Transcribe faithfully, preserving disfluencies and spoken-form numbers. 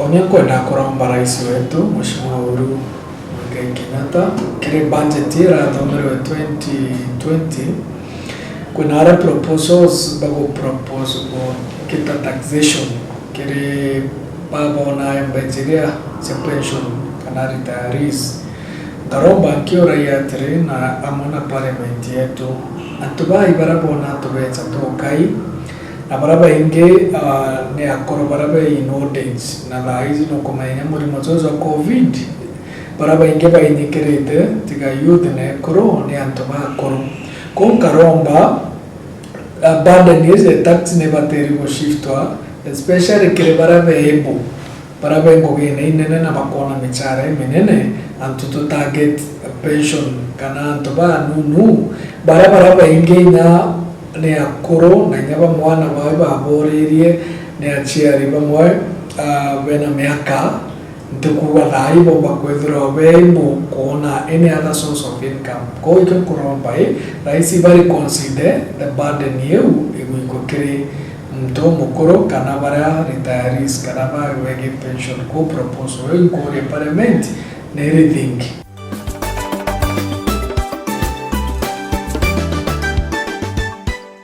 Onia nkwenda kuromba rais wetu, Mheshimiwa Uhuru Muigai Kenyatta, kiri budget irathomerwe twenty twenty, kwina aria proposals bagupropose gwikita taxation kiri babona mbeca iria cia pension kana retirees. Nkaromba nkiuragia atiri, na amwe na parliament yetu, antu bai baria bona tubeca tukai, na baria baingi, ah, ni akuru baria be in old age, na thaa ici nukumenya murimo juju jwa covid, baria baingi bainyikirite, tiga youth na ekuru, ni antu bakuru. Kou nkaromba, ah, burden ici ya tax ni ibatiri gushiftwa, especially kiri baria be able, baria be ngugine inene na bakoona michara iminene, antu tu target pension, kana antu banunu, baria, baria baingi inya ni akuru, na inya ba mwana bawe baboririe, ni aciari bamwe, ah, bena miaka, ntikuuga thaa ii bomba kwithirwa be able kwona any other source of income. Kwou ikio nkuromba i, rais bari consider the burden iu igwikwa kiri muntu umukuru kana baria retirees kana ba wegi pension. Kwou proposal iu nkuuria parliament ni rethink.